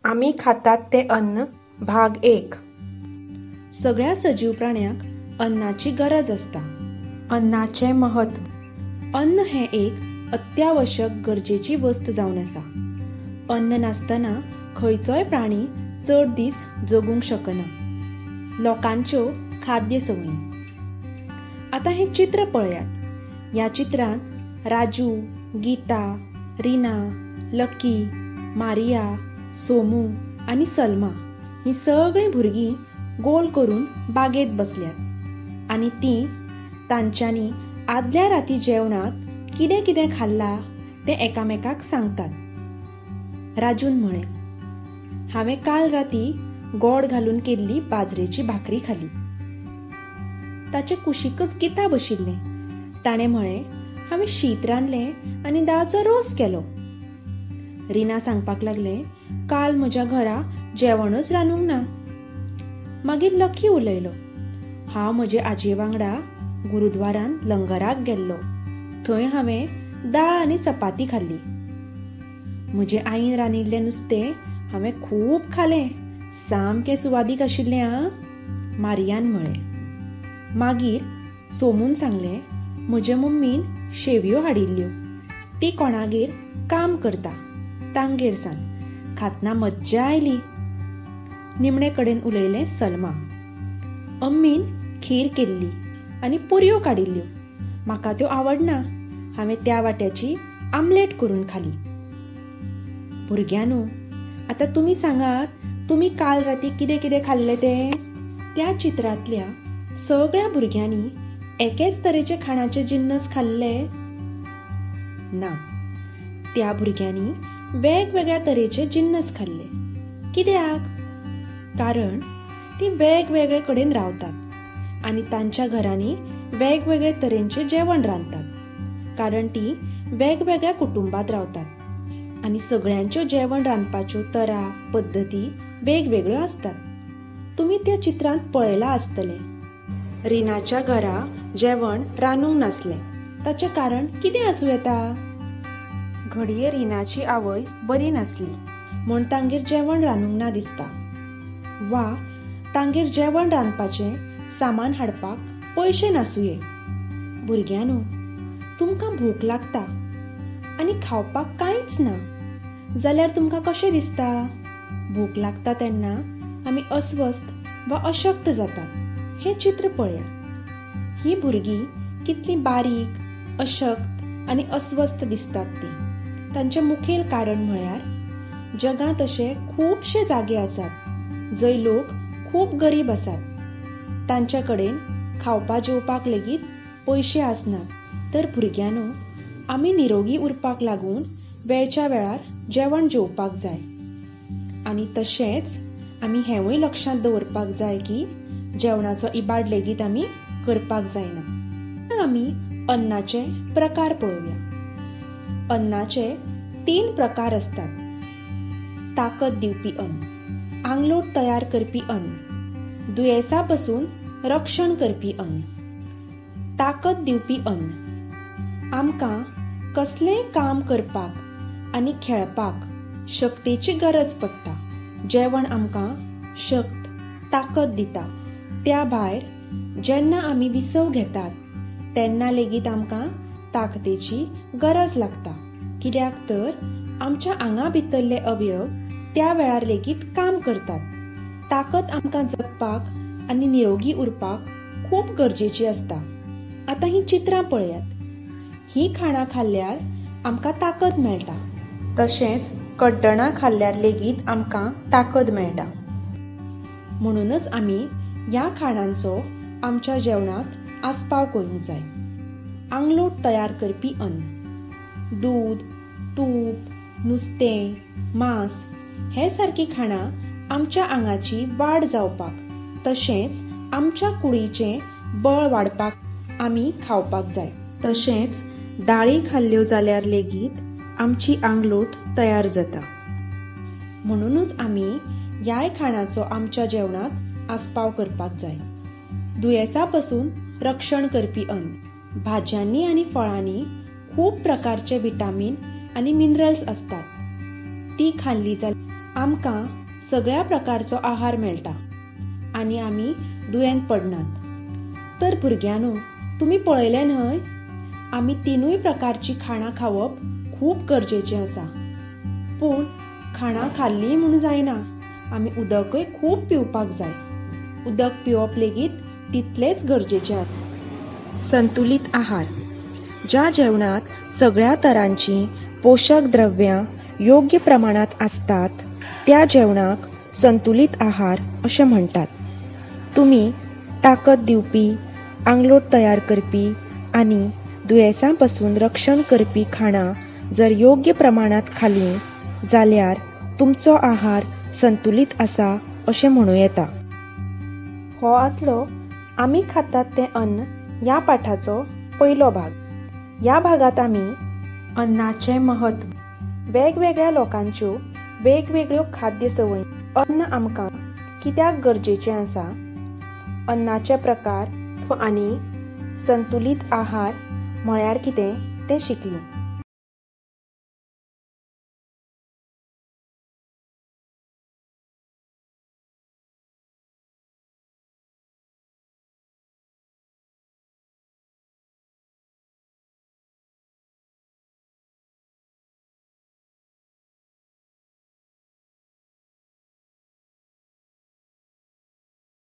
आमी खातात तें अन्न भाग 1. सगळ्या सजीव प्राण्यांक अन्नाची गरज आसता. अन्नाचें म्हत्व. अन्न हें एक अत्यावश्यक गरजेची वस्त जावन आसा. अन्न नासतना खंयचोय प्राणी चड दीस जगूंक शकना. लोकांच्यो खाद्य संवयी. आतां हें चित्र पळयात. ह्या चित्रांत राजू, गीता, रिना, लकी, मारिया, सोमू आनी सलमा ही सगळीं भुरगीं गोल करून बागेंत बसल्यात आनी तीं तांच्यांनी आदल्या राती जेवणांत कितें कितें खाल्लां तें एकामेकाक सांगतात. राजून म्हळें, हांवें काल राती गोड घालून केल्ली बाजरेची भाकरी खाली. ताचे कुशीकच गीता बशिल्लें. ताणें म्हळें, हांवें शीत रांदलें आनी दाळचो रोस केलो. रिना सांगपाक लागलें, काल म्हज्या घरा जेवणच रांदूंक ना. मागीर लकी उलयलो, हांव म्हजे आजये वांगडा गुरुद्वारान लंगराक गेल्लो. थंय हांवें दाळ आनी चपाती खाल्ली. म्हजे आईन रांदिल्लें नुस्तें हांवें खूब खालें, सामकें सुवादीक आशिल्लें. आं, मारियान म्हळें. मागीर सोमून सांगलें, म्हजे मम्मीन शेवयो हाडिल्ल्यो. ती कोणागेर काम करता तांगेर सान खातना मज्जा आयली. निमणे कडेन उलयलें सलमा, अम्मीन खीर केल्ली आनी पुरयो काडिल्ल्यो. म्हाका त्यो आवडना. हांवें त्या वाट्याची आमलेट करून खाली. भुरग्यांनो, आतां तुमी सांगात, तुमी काल राती कितें कितें खाल्लें तें. त्या चित्रांतल्या सगळ्या भुरग्यांनी एकेच तरेचे खाणाचे जिन्नस खाल्ले ना. त्या भुरग्यांनी वेगवेगळ्या तरेचे जिन्नस खाल्ले. कित्याक? कारण ती वेगवेगळे कडेन रावतात आनी तांच्या घरांनी वेगवेगळे तरेंचे जेवण रांदतात. कारण ती वेगवेगळ्या कुटुंबांत रावतात आनी सगळ्यांच्यो जेवण रांदपाच्यो तरा पद्दती वेगवेगळ्यो आसतात. तुमी त्या चित्रांत पळयलां आसतलें. रिनाच्या घरा जेवण रांदूंक नासलें. ताचें कारण कितें आसूं येता? घडये रिनाची आवय बरी नासली म्हूण तांगेर जेवण रांदूंक ना दिसता, वा तांगेर जेवण रांदपाचें सामान हाडपाक पयशे नासुये. भुरग्यांनो, तुमकां भूक लागता आनी खावपाक कांयच ना जाल्यार तुमकां कशें दिसता? भूक लागता तेन्ना आमी अस्वस्थ वा अशक्त जातात. हें चित्र पळयात. हीं भुरगीं कितलीं बारीक, अशक्त आनी अस्वस्थ दिसतात तीं. तांचें मुखेल कारण म्हळ्यार जगांत अशे खुबशे जागे आसात जंय लोक खूब गरीब आसात. तांचे कडेन खावपा जेवपाक लेगीत पयशे आसनात. तर भुरग्यांनो, आमी निरोगी उरपाक लागून वेळच्या वेळार जेवण जेवपाक जाय आनी तशेंच आमी हेंवूय लक्षांत दवरपाक जाय की जेवणाचो इबाड लेगीत आमी करपाक जायना. आमी अन्नाचे प्रकार पळोवया. अन्नाचे 3 प्रकार आसतात. ताकद दिवपी अन्न, आंगलोट तयार करपी अन्न, दुयेंसा पसून रक्षण करपी अन्न. ताकद दिवपी अन्न आमकां कसलेंय काम करपाक आनी खेळपाक शक्तीची गरज पडटा. जेवण आमकां शक्त, ताकद दिता. त्या भायर जेन्ना आमी विसव घेतात तेन्ना लेगीत आमकां ताकदेची गरज लागता. कित्याक तर आमच्या आंगा भितरले अवयव त्या वेळार लेगीत काम करतात. ताकद आमकां जगपाक आनी निरोगी उरपाक खूब गरजेची आसता. आतां हीं चित्रां पळयात. हीं खाणां खाल्ल्यार आमकां ताकद मेळटा. तशेंच कड्डणां खाल्ल्यार लेगीत आमकां ताकद मेळटा. म्हणूनच आमी ह्या खाणांचो आमच्या जेवणांत आस्पाव करूंक जाय. आंगलोट तयार करपी अन्न. दूद, तूप, नुस्तें, मांस हे सारकी खाणां आमच्या आंगाची वाड जावपाक तशेंच आमच्या कुडीचें बळ वाडपाक आमी खावपाक जाय. तशेंच दाळी खाल्ल्यो जाल्यार लेगीत आमची आंगलोट तयार जाता. म्हणूनच आमी ह्याय खाणाचो आमच्या जेवणांत आस्पाव करपाक जाय. दुयेंसा पसून रक्षण करपी अन्न. भाज्यांनी आनी फळांनी खूब प्रकारचे विटामीन आनी मिनरल्स आसतात. ती खाल्ली जाल्यार आमकां आमकां सगळ्या प्रकारचो आहार मेळटा आनी आमी दुयेंत पडनात. तर भुरग्यांनो, तुमी पळयलें न्हय, आमी तिनूय प्रकारचीं खाणां खावप खूब गरजेचें आसा. पूण खाणां खाल्लीं म्हूण जायना, आमी उदकय खूब पिवपाक जाय. उदक पिवप लेगीत तितलेंच गरजेचें आसा. संतुलीत आहार. ज्या जेवणांत सगळ्या तरांचीं पोशक द्रव्यां योग्य प्रमाणांत आसतात त्या जेवणाक संतुलीत आहार अशें म्हणटात. तुमी ताकद दिवपी, आंगलोट तयार करपी आनी दुयेंसां पसून रक्षण करपी खाणां जर योग्य प्रमाणांत खालीं जाल्यार तुमचो आहार संतुलीत आसा अशें म्हणूं येता. हो आसलो आमी खातात तें अन्न ह्या पाठाचो पयलो भाग. ह्या भागांत आमी अन्नाचें म्हत्व, वेगवेगळ्या लोकांच्यो वेगवेगळ्यो खाद्य संवयी, अन्न आमकां कित्याक गरजेचें आसा, अन्नाचे प्रकार आनी संतुलीत आहार म्हळ्यार कितें तें शिकलीं.